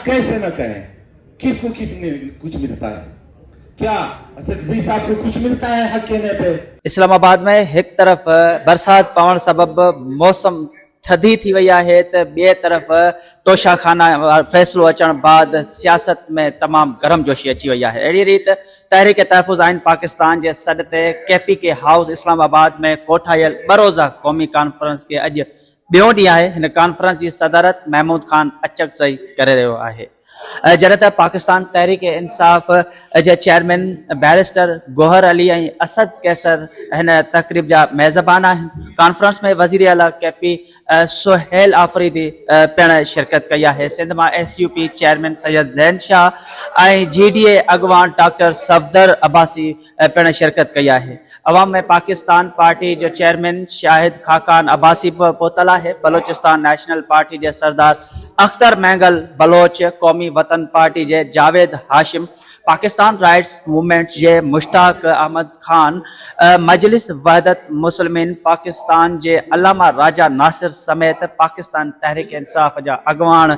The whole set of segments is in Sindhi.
कैसे न कहें, किसको किसने कुछ मिलता है? क्या असदजी साहब को कुछ मिलता है हक कहने पे? اسلام آباد ۾ هڪ طرف برسات پوڻ سبب موسم ٿڌي ٿي وئي آهي ته ٻئي طرف توشا خانه فيصلو اچڻ بعد سياست ۾ تمام گرم جوشي اچي وئي آهي. اهڙي ريت تحريڪ تحفظ آئين پاڪستان جي سڏ تي K P K house Islamabad ۾ ڪوٺايل ٻه روزه قومي ڪانفرنس کي اڄ ٻيون ڏينهن آهي. هن ڪانفرنس جي صدارت محمود خان اچڪزئي ڪري رهيو آهي. جڏهن ته پاڪستان تحريڪ انصاف جي چيئرمين بئريسٽر گوهر علي ۽ اسد قيصر هن تقريب جا ميزبان آهن. ڪانفرنس ۾ وزيراعليٰ ڪي پي سهيل آفريدي پڻ شرڪت ڪئي آهي. سنڌ مان S U P chairman Syed Zain Shah ۽ G D A اڳواڻ ڊاڪٽر صفدر عباسي پڻ شرڪت ڪئي آهي. عوام ۾ پاڪستان پارٽي جو چيئرمين شاهد خاقان عباسي به پهتل آهي. بلوچستان نيشنل پارٽي جي سردار اختر مينگل بلوچ، قومي وطن پارٽي جي جاويد هاشم، پاڪستان رائٽس موومينٽ جي مشتاق احمد خان، مجلس وحدت مسلمين پاڪستان جي علامه راجا ناصر سميت پاڪستان تحريڪ انصاف جا اڳواڻ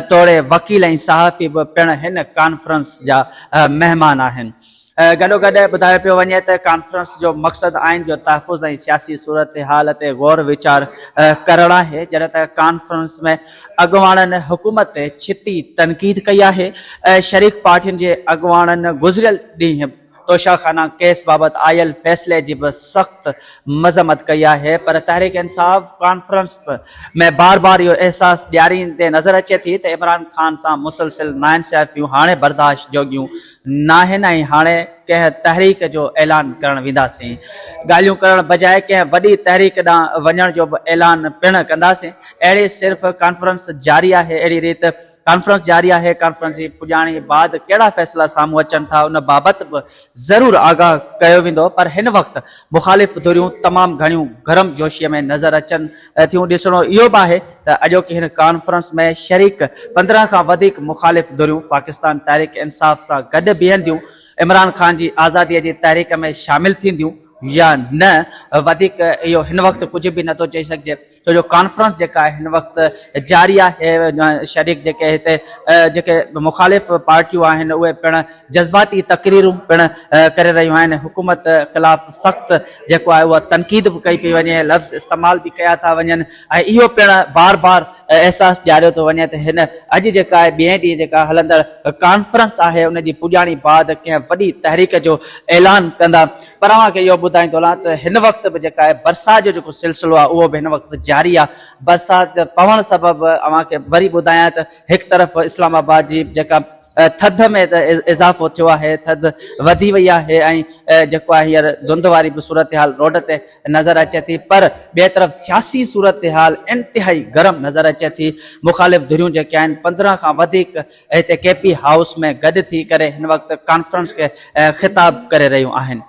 توڙي وڪيل ۽ صحافي به پڻ هن ڪانفرنس جا مهمان آهن. گڏوگڏ ٻڌايو پيو وڃي ته ڪانفرنس جو مقصد آئين جو تحفظ ۽ سياسي صورتحال تي غور ويچار ڪرڻ آهي، جڏهن ته ڪانفرنس ۾ اڳواڻن حڪومت تي ڇتي تنقيد ڪئي آهي، شريڪ پارٽين جي اڳواڻن گذريل ڏينهن توشا خانه ڪيس بابت آيل فيصلي جي به سخت مذمت ڪئي آهي پر تحريڪ انصاف ڪانفرنس ۾ بار بار اهو احساس ڏياريندي نظر اچي ٿي ته عمران خان سان مسلسل ناانصافيون هاڻي برداشت جوڳيون ناهن ۽ هاڻي ڪنهن تحريڪ جو اعلان ڪرڻ وينداسين. ڳالهيون ڪرڻ بجاء ڪنهن وڏي تحريڪ ڏانهن وڃڻ جو به اعلان پڻ ڪنداسين. اهڙي صرف ڪانفرنس جاري آهي اهڙي ريت ڪانفرنس جاري آهي ڪانفرنس جي پڄاڻي بعد ڪهڙا فيصلا سامهون اچن ٿا ان بابت به ضرور آگاهه ڪيو ويندو پر هن وقت مخالف ڌريون تمام گهڻيون گرم جوشي ۾ نظر اچن ٿيون ڏسڻو اهو به آهي ته اڄوڪي هن ڪانفرنس ۾ شريڪ 15 کان وڌيڪ مخالف ڌريون پاڪستان تحريڪ انصاف سان گڏ بيهنديون، عمران خان جي آزادي جي تحريڪ ۾ شامل ٿينديون يا نه وڌيڪ اهو هن وقت ڪجهه به نٿو چئي سگهجي ڇو جو ڪانفرنس جيڪا آهي هن وقت جاري آهي شريڪ جيڪي هتي جيڪي مخالف پارٽيون آهن اهي پڻ جذباتي تقريرون پڻ ڪري رهيون آهن حڪومت خلاف سخت جيڪو آهي اها تنقيد به ڪئي پئي وڃي لفظ استعمال به ڪيا ٿا وڃن ۽ اهو پڻ بار بار احساس ڏياريو ٿو وڃي ته هن اڄ جيڪا آهي ٻئي ڏينهن جيڪا هلندڙ ڪانفرنس آهي ان جي پڄاڻي بعد ڪنهن وڏي تحريڪ جو اعلان ڪندا پر اوهان کي اهو ٻڌائيندو هلان ته هن وقت به جيڪا آهي برسات جو جيڪو سلسلو آهي اهو به هن وقت جاري آهي برسات پوڻ سبب اوهان کي وري ٻڌايان ته هڪ طرف اسلام آباد جي جيڪا ٿڌ ۾ اضافو ٿيو آهي، ٿڌ وڌي وئي آهي ۽ جيڪو آهي هينئر ڌنڌ واري به صورتحال روڊ تي نظر اچي ٿي پر ٻئي طرف سياسي صورتحال انتهائي گرم نظر اچي ٿي، مخالف ڌريون جيڪي آهن 15 کان وڌيڪ هتي ڪي پي هائوس ۾ گڏ ٿي ڪري هن وقت ڪانفرنس کي خطاب ڪري رهيون آهن.